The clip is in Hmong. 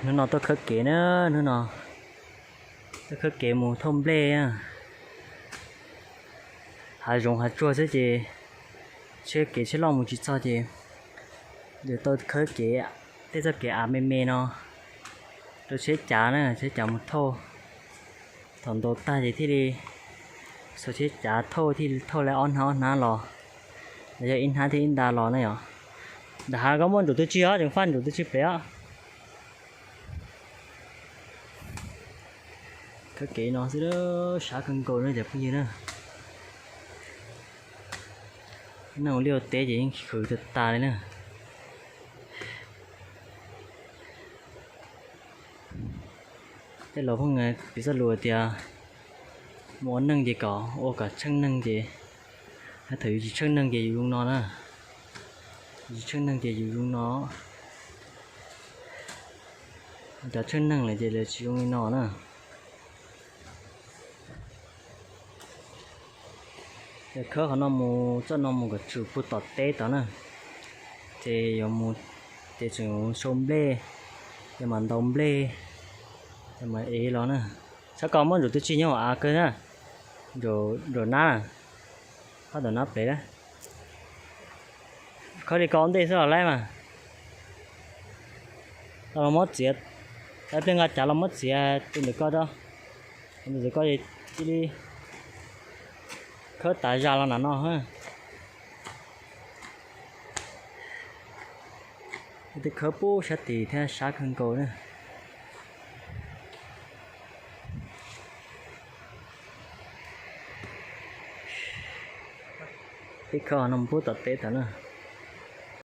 Hnub no tuaj khawb kev na, hnub no tuaj khawb kev mus thauj nplej. Hav zoov hav tsuag xwb ces tsheb kev tsheb loj mus tsis txog ces yuav tau khawb kev, tej txoj kev av me me no rau tsheb cav na, tsheb cav mus thauj. Thaum ntaus tag ces thiaj li xuas tsheb cav thauj, thiaj li thauj lawv ob hnab ob hnab los, los yog ib hnab thiab ib nta los na yom. Nram hav koj muaj ntsuv twg tsis os, tseem faj ntsuv twg tsis pem os. Khawb kev no xwb, sab kawg nkaus na cov phooj ywg na. Neeg ua liaj ua teb ces yeej khwv tag tas li na. Tej laus pheej piv txoj lus tias mus ua neej ces kom ua kom tsheej neeg ces, thaum yus tsis tsheej neeg ces yus zoo no na. Yus tsis tsheej neeg ces yus zoo no. Cov tsheej neeg lawm ces lawv tsis zoo li no na. Ces khawb qhov no mus, txoj no mus kom tshwm puag tom teb tod na. Ces yuav mus, ces tseem sau nplej, ces mam ntaus nplej, ces mam ev los na. Sab ko muaj ntsuv twb tsis nyob hauv av kawg na, nraum nab, phab nraum nab plev lawm. Khawb li ko ua ntej xwb los laib mas. Tau los muab txiav, tau pliag nqa cav los muab txiav tus ntawm ko rau, tus ntawm ko cia li khawb tas zas los nram no. Twb khawb pub sab tid thiab sab kawg nkaus na. Twb khawb no pub tom teb tod na.